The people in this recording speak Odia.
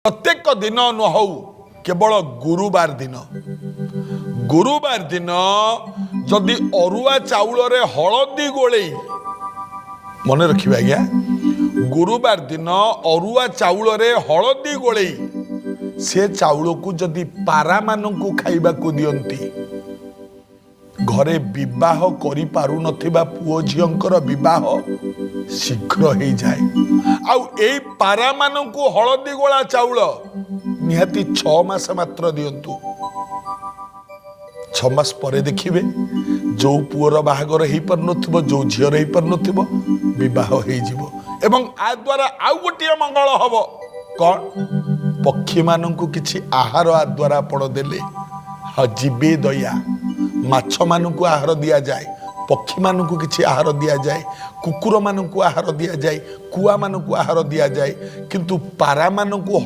ପ୍ରତ୍ୟେକ ଦିନ ନ ହଉ, କେବଳ ଗୁରୁବାର ଦିନ, ଗୁରୁବାର ଦିନ ଯଦି ଅରୁଆ ଚାଉଳରେ ହଳଦୀ ଗୋଳେଇ, ମନେ ରଖିବେ ଆଜ୍ଞା, ଗୁରୁବାର ଦିନ ଅରୁଆ ଚାଉଳରେ ହଳଦୀ ଗୋଳେଇ ସେ ଚାଉଳକୁ ଯଦି ପାରାମାନଙ୍କୁ ଖାଇବାକୁ ଦିଅନ୍ତି, ଘରେ ବିବାହ କରିପାରୁନଥିବା ପୁଅ ଝିଅଙ୍କର ବିବାହ ଶୀଘ୍ର ହେଇଯାଏ। ଆଉ ଏଇ ପାରାମାନଙ୍କୁ ହଳଦୀ ଗୋଳା ଚାଉଳ ନିହାତି 6 ମାସ ମାତ୍ର ଦିଅନ୍ତୁ। 6 ମାସ ପରେ ଦେଖିବେ, ଯୋଉ ପୁଅର ବାହାଘର ହେଇପାରୁନଥିବ, ଯୋଉ ଝିଅର ହେଇପାରୁନଥିବ, ବିବାହ ହେଇଯିବ। ଏବଂ ଆ ଦ୍ୱାରା ଆଉ ଗୋଟିଏ ମଙ୍ଗଳ ହବ କ'ଣ? ପକ୍ଷୀମାନଙ୍କୁ କିଛି ଆହାର ଆ ଦ୍ୱାରା ଆପଣ ଦେଲେ, ହଁ, ଯିବେ ଦୟା। ମାଛମାନଙ୍କୁ ଆହାର ଦିଆଯାଏ, ପକ୍ଷୀମାନଙ୍କୁ କିଛି ଆହାର ଦିଆଯାଏ, କୁକୁରମାନଙ୍କୁ ଆହାର ଦିଆଯାଏ, କୁଆମାନଙ୍କୁ ଆହାର ଦିଆଯାଏ, କିନ୍ତୁ ପାରାମାନଙ୍କୁ